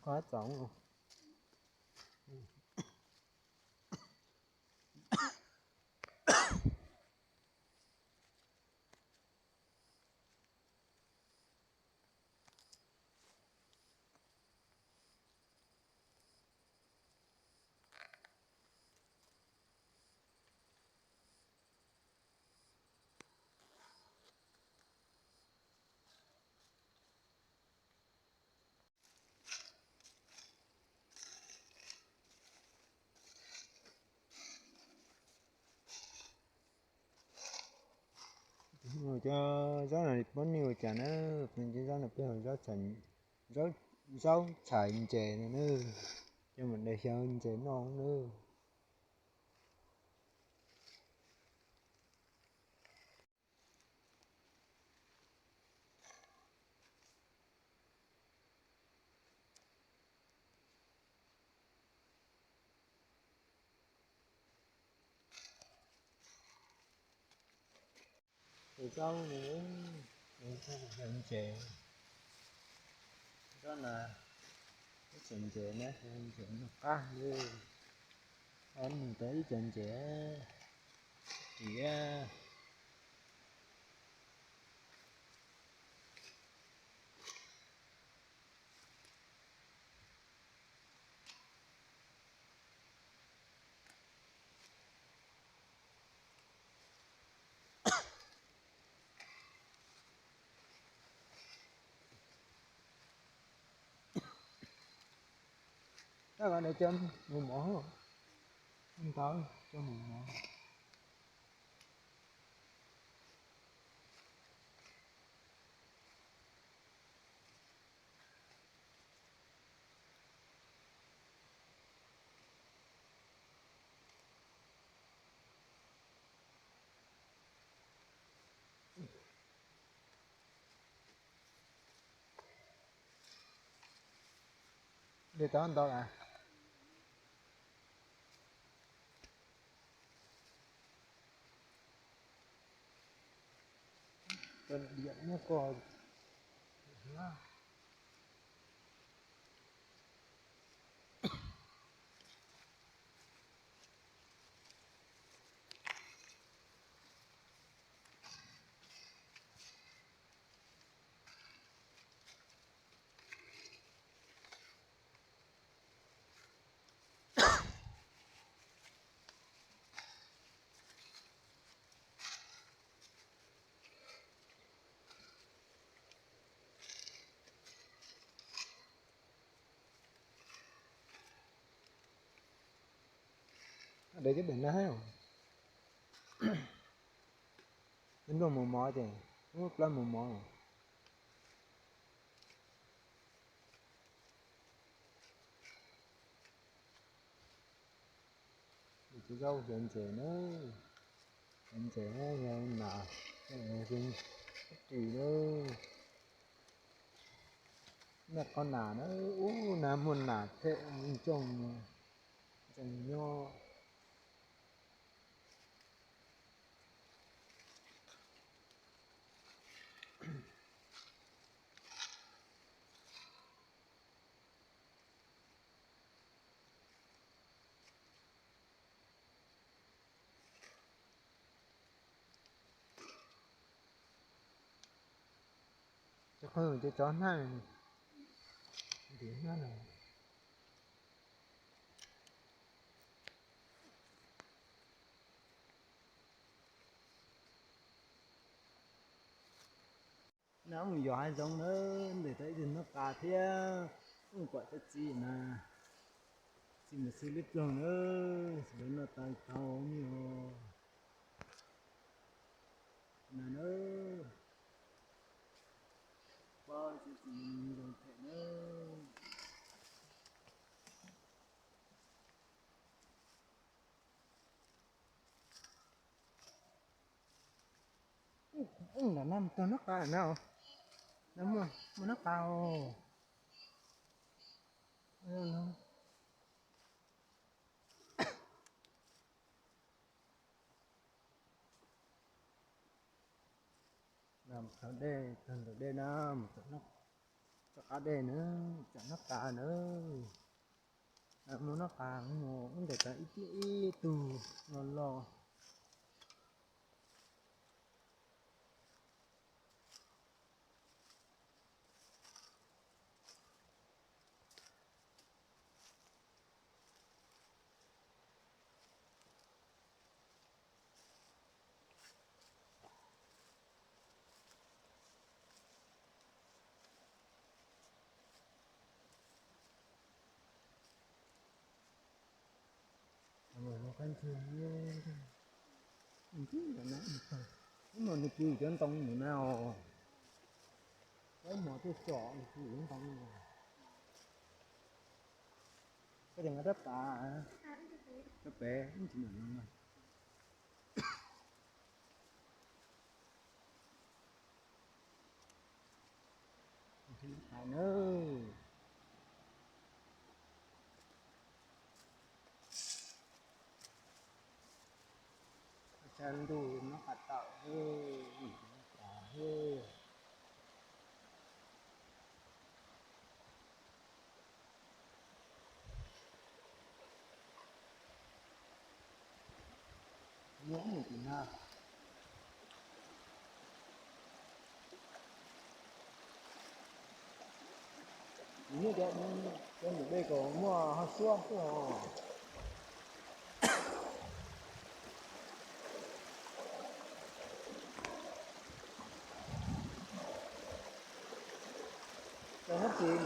Qhov txoov. Cov zaub no peb nij ua cas na, cov zaub no peb hu zaub txhais ntses no na, coj mus de xyaw ntses noj na. Tus zaub no, tus zaub xyaw ntses, zaub no ib co ntses na, xyaw ntses noj qab li, nws tau ib co ntses ris. Tab kom nws coj mus mov, ntau coj mus mov. Li tau ntau lawm. Diam nyob ko. De cov pem na, nplooj mus mov ces lub plab mus mov. Tus zaub xyaw ntses na, xyaw ntses na, yog nas, ris na, nej qhov nas na, ub, nas muaj nas thiab, ntsoog, ntsoog nyob. Cov qhov cov tsov hnab, ntim hnab no. Nab mus yos hav zoov na, ntes tau ib tug nab qa thiab, mus kom tau txiv na, txiv mus xwb lub ploog na, lawv noj tau tau nyuag na na. Pob txiv txiv zoo them na. Lam nab mus tau nab qa na, muaj nab qa os. Mus txog dej, txog ntawm dej na, mus txog nab qa. Txoj qab dej na, tsam nab qa na, muaj nab qa mus ntawm tas ib tug ib tug los los. Ub no nws pw cov ntoo mus na os. Kaub mos tuaj tsom nws pw cov ntoo. Koj tias nqa rab pas, rab pem ib tsis mam no. Hais na, tshav ntuj nab qa tawm, nab qa. Muaj ib nus tim na. Nws nyob cov, cov ntawm dej kom muaj ho suab xwb os. Cov nyob tid